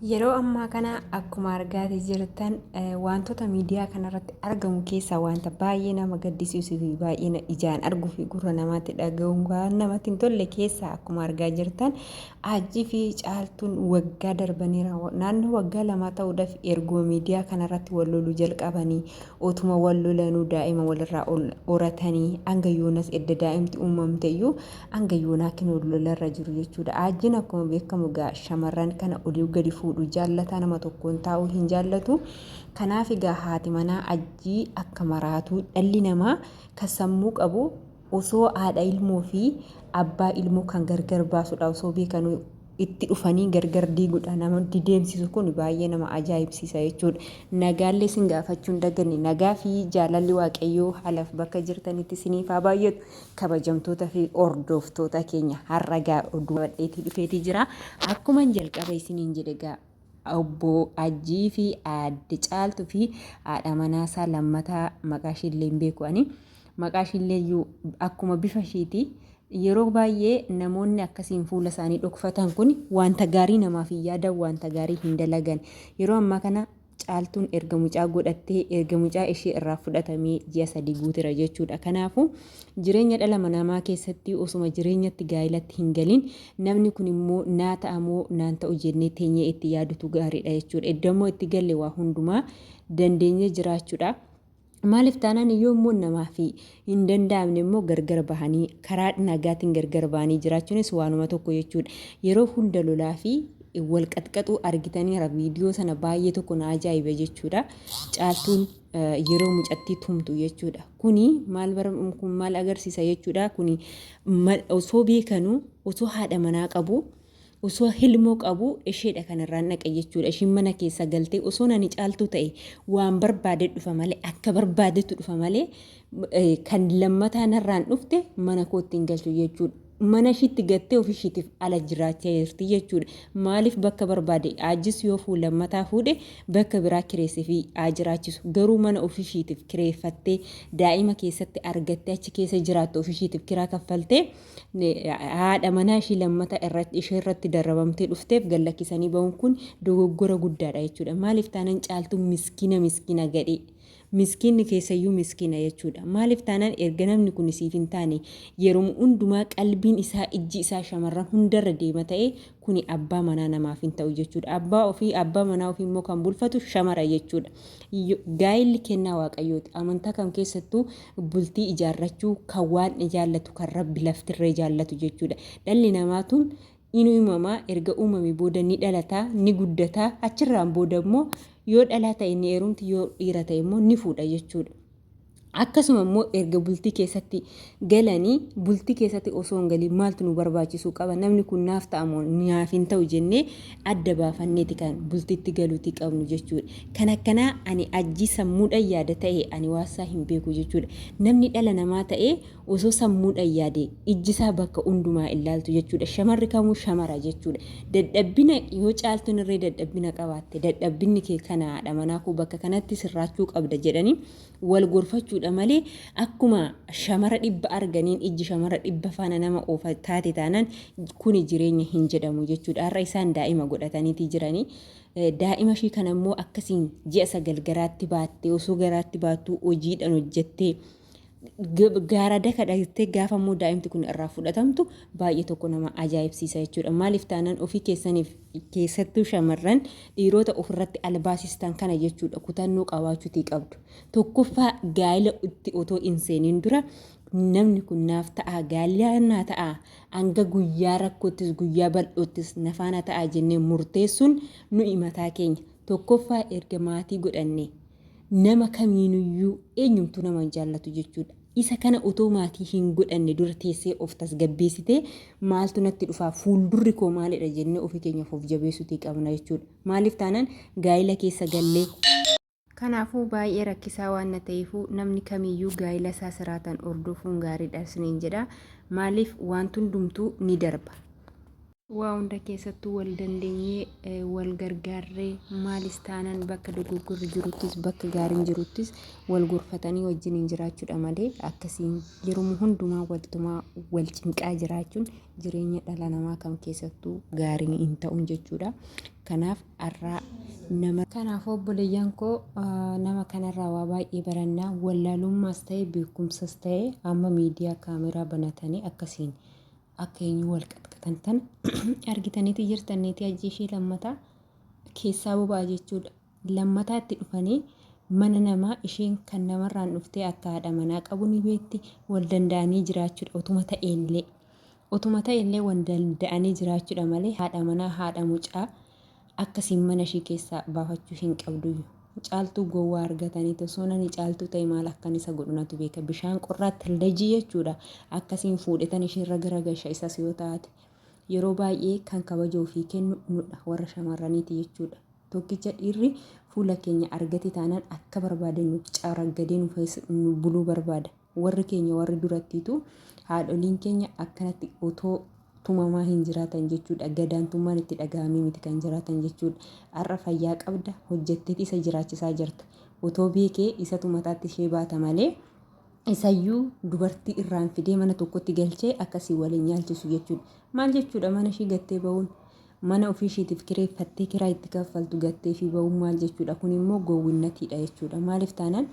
Yeroo ammaa kana akkuma argaati jirtan wantoota miidiyaa kanarratti argamu keessaa wanta baay'ee nama gaddisiisuu fi baay'ee ijaan arguu fi gurra namaatti dhaga'uun waan namatti hin tolle keessaa akkuma argaa jirtan Ajji fi Caaltuun waggaa darbaniira naannoo waggaa lamaa ta'uudhaaf erguma miidiyaa kanarratti wal loluu jalqabanii otuma wal lolanuu daa'ima walirraa horatanii hanga yoonas edda daa'imti uumamte iyyuu hanga yoonaa kinoo lolarra jiru jechuudha. Aajjiin akkuma beekamu egaa shamarran kana olii gadi fuudhu jaallataa nama tokkoon taa'uu hin jaallatu. Kanaaf egaa haati manaa Ajjii akka maraatuu dhalli namaa kan sammuu qabu osoo haadha ilmoo fi abbaa ilmoo kan gargar baasudha osoo beekanuu itti dhufanii gargar diigudha nama deemsisu kun baay'ee nama ajaa'ibsiisa jechuudha. Nagaallee isin gaafachuu hin daganne nagaa fi jaalalli waaqayyoo haalaf bakka jirtanitti isiniif haa baay'atu kabajamtoota fi hordoftoota keenya har'a gaa oduu badheetii dhufeetii jira. Akkuman jalqaba isiniin jedhe gaa obbo Ajjii fi aadde Caaltuu fi haadha manaasaa lammataa maqaa ishiillee hin beeku ani. Maqaa ishiillee iyyuu akkuma bifa ishiiti. Yeroo baay'ee namoonni akkasiin fuula isaanii dhokfatan kun wanta gaarii namaaf hin yaadan, wanta gaarii hin dalagan. Yeroo ammaa kana Caaltuun erga mucaa godhattee erga mucaa ishee irraa fudhatamee ji'a 3 guutera jechuudha. Kanaafuu jireenya dhala namaa keessatti osuma jireenyatti gaa'ilatti hin galin namni kun immoo naa ta'a moo naan ta'u jennee teenyee itti yaadutu gaariidha jechuudha. Iddoo immoo itti galle waa hundumaa dandeenyee jiraachuudha. Maaliif taanaan yoo immoo namaaf hin danda'amne immoo gargar bahanii karaa nagaatiin gargar bahanii jiraachuunis waanuma tokko jechuudha. Yeroo hunda lolaa fi wal qaxqaxuu argitaniira viidiyoo sana baay'ee tokko na ajaa'iba jechuudha. Caaltuun yeroo mucattii tumtu jechuudha. Kuni maal kun maal agarsiisa jechuudha. Kuni osoo beekanuu osoo haadha manaa qabu Osoo hilmoo qabu isheedha kan irraan dhaqe jechuudha. Ishiin mana keessa galtee osoo nani caaltuu ta'e waan barbaade dhufa malee akka barbaadetu dhufa malee kan lammataa narraan dhufte mana kootti hin galchu jechuudha. Mana ishiitti gattee ofii ishiitiif ala jiraachaa jirti jechuudha. Maaliif bakka barbaade aajjis yoo fuu lammataa fuudhe bakka biraa kireessee haa jiraachisu. Garuu mana ofii ishiitiif kireeffattee daa'ima keessatti argattee achi keessa jiraattu ofii ishiitiif kiraa kaffaltee haadha manaa ishii lammata irratti ishee irratti darrabamtee dhufteef gad lakkisanii ba'uun kun dogoggora guddaadha jechuudha. Maaliif taanaan caaltuun miskiina miskiina gadhee. Miskiinni keessayyuu miskiina jechuudha. Maaliif taanaan erga namni kun siif hin taane yeroo hundumaa qalbiin isaa ijji isaa shamarran hundarra deema ta'e kuni abbaa manaa namaaf hin ta'u jechuudha. Abbaa ofii abbaa manaa ofii immoo kan bulfatu shamara jechuudha. Gaa'illi kennaa Waaqayyooti. Amantaa kam keessattuu bultii ijaarrachuu kan Waaqni jaallatu kan Rabbi laftirree jaallatu jechuudha. Dhalli namaa tun in uumamaa erga uumame booda ni dhalata, ni guddata, achirraan booda immoo yoo dhalaa ta'e ni heerumti, yoo dhiira ta'e immoo ni fuudha jechuudha. Akkasuma immoo erga bultii keessatti galanii bultii keessatti osoo hin galiin maaltu nu barbaachisuu qaba namni kun naaf ta'a moo naaf hin ta'u jennee adda baafanneeti kan bultitti galuuti qabnu jechuudha. Kan akkanaa ani ajjii sammuudhaan yaada ta'e ani waassaa hin beeku jechuudha. Namni dhala namaa ta'ee osoo sammuudhaan yaade ijjisaa bakka hundumaa ilaaltu jechuudha. Shamarri kamuu shamara jechuudha. Dadhabbina yoo caaltuun irree dadhabbina qabaatte dadhabbinni kee kana haadha manaa koo bakka kanatti sirraachuu qabda jedhanii wal gorfachuudha malee akkuma shamara dhibba arganiin ijji shamara dhibba faana nama oofa taate taanaan kuni jireenya hin jedhamu jechuudha. Har'a isaan daa'ima godhataniiti jiranii. Daa'ima ishii kana immoo akkasiin ji'a 9 garaatti baattee osoo garaatti baattuu hojiidhaan hojjettee gaara daka dhagtee gaafa immoo daa'imti kun irraa fudhatamtu baay'ee tokko nama ajaa'ibsiisa jechuudha. Maaliif taanaan ofii keessaniif keessattuu shamarran dhiirota ofirratti albaasistan kana jechuudha kutannoo qabaachuutii qabdu. Tokkoffaa gaa'ila itti otoo hin seeniin dura namni kun naaf ta'a gaa'ila naa ta'a hanga guyyaa rakkoottis guyyaa bal'oottis na faana ta'a jennee murteessuun nuyi mataa keenya. Tokkoffaa erga maatii godhanne nama kamiinuyyuu eenyumtuu nama hin jaallatu jechuudha. Isa kana otoo maatii hin godhanne dura teessee of tasgabbeessitee maaltu natti dhufaa fuuldurri koo maalidha jennee ofii keenyaaf of jabeessuutii qabna jechuudha. Maaliif taanaan gaa'ila keessa gallee. Kanaafuu baay'ee rakkisaa waan na ta'eefuu namni kamiyyuu gaa'ila isaa siraataan hordofuun gaariidha isiniin jedha. Maaliif wanti hundumtuu ni darba. Waa hunda keessattuu wal dandeenyee wal gargaarree maalis taanan bakka dogoggorri jiruttis bakka gaariin jiruttis wal gorfatanii wajjiniin jiraachuudha malee akkasiin yeroo hundumaa waltumaa wal cinqaa jiraachuun jireenya dhala namaa kam keessattuu gaarii hin ta'uun jechuudha. Kanaaf har'aa nama Kanaaf obboleeyyan koo nama kanarraa waa baay'ee barannaa wallaalummaas ta'e beekumsas ta'e amma miidiyaa kaameraa banatanii akkasiin akka eenyu wal qaxqaxan tana argitaniiti jirtan neetii hajji ishee lammataa keessaa boba'a jechuudha. Lammataatti dhufanii mana namaa isheen kan namarraan dhuftee akka haadha manaa qabu ni beekti wal danda'anii jiraachuudha otuma ta'ellee. Otuma ta'ellee wal danda'anii jiraachuudha malee haadha manaa haadha mucaa akkasiin mana ishii keessaa baafachuu hin qabduyyu. Caaltuu gowwaa argataniiti osoo nani caaltuu ta'e maal akkan isa godhu natu beeka. Bishaan qorraatti lejii jechuudha. Akkasiin fuudhetan isheerra garagalcha isas yoo taate. Yeroo baay'ee kan kabaja ofii kennu nudha warra shamarraniiti jechuudha. Tokkicha dhiirri fuula keenya argate taanaan akka barbaade nu caraggadee nu buluu barbaada. Warri keenya warri durattiitu haadholiin keenya akkanatti otoo tumamaa hin jiraatan jechuudha. Gadaantummaan itti dhaga'amee miti kan jiraatan jechuudha. Har'a fayyaa qabda hojjetteet isa jiraachisaa jirta. Otoo beekee isatu mataatti ishee baata malee isayyuu dubartii irraan fidee mana tokkotti galchee akkasii waliin nyaalchisu jechuudha. Maal jechuudha mana ishii gattee ba'uun? Mana ofii ishiitiif kireeffattee kiraa itti kaffaltu gattee fi ba'uun maal jechuudha? Kun immoo gowwinnatiidha jechuudha. Maaliif taanaan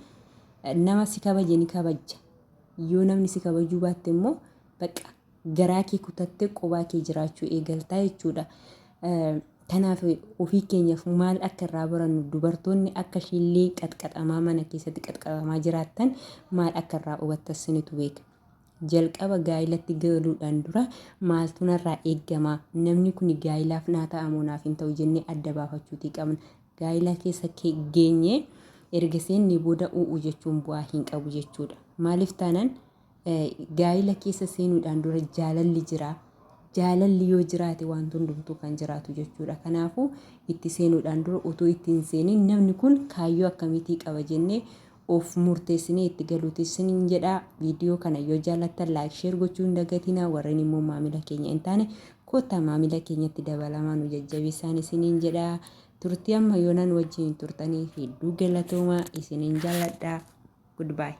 nama si kabaje ni kabajja. Yoo namni si kabajuu baatte immoo baqa garaa kee kutattee qobaa kee jiraachuu eegaltaa jechuudha. Kanaaf ofii keenyaaf maal akka irraa barannu dubartoonni akka ishiillee qaxqaxamaa mana keessatti qaxqaxamaa jiraattan maal akka irraa hubattan sinitu beeka. Jalqaba gaa'ilatti galuudhaan dura maaltu narraa eegama? Namni kun gaa'ilaaf naa ta'a moo naaf hin ta'u jennee adda baafachuutii qabna. Gaa'ila keessa geenyee erga seennee booda u'u jechuun bu'aa hin qabu jechuudha. Maaliif taanaan gaa'ila keessa seenuudhaan dura jaalalli jira. Jaalalli yoo jiraate wanti hundumtuu kan jiraatu jechuudha. Kanaafuu itti seenuudhaan dura utuu itti hin seeniin namni kun kaayyoo akkamiitii qaba jennee of murteessinee itti galuuti isiniin jedha. Viidiyoo kana yoo jaallattan like share gochuu hin dagatinaa. Warreen immoo maamila keenya hin taane kottaa maamila keenyatti dabalamaa nu jajjabeessaan isiniin jedha. Turtii amma yoonan wajjin turtanii hedduu galatoomaa isiniin jaalladha. Goodbye.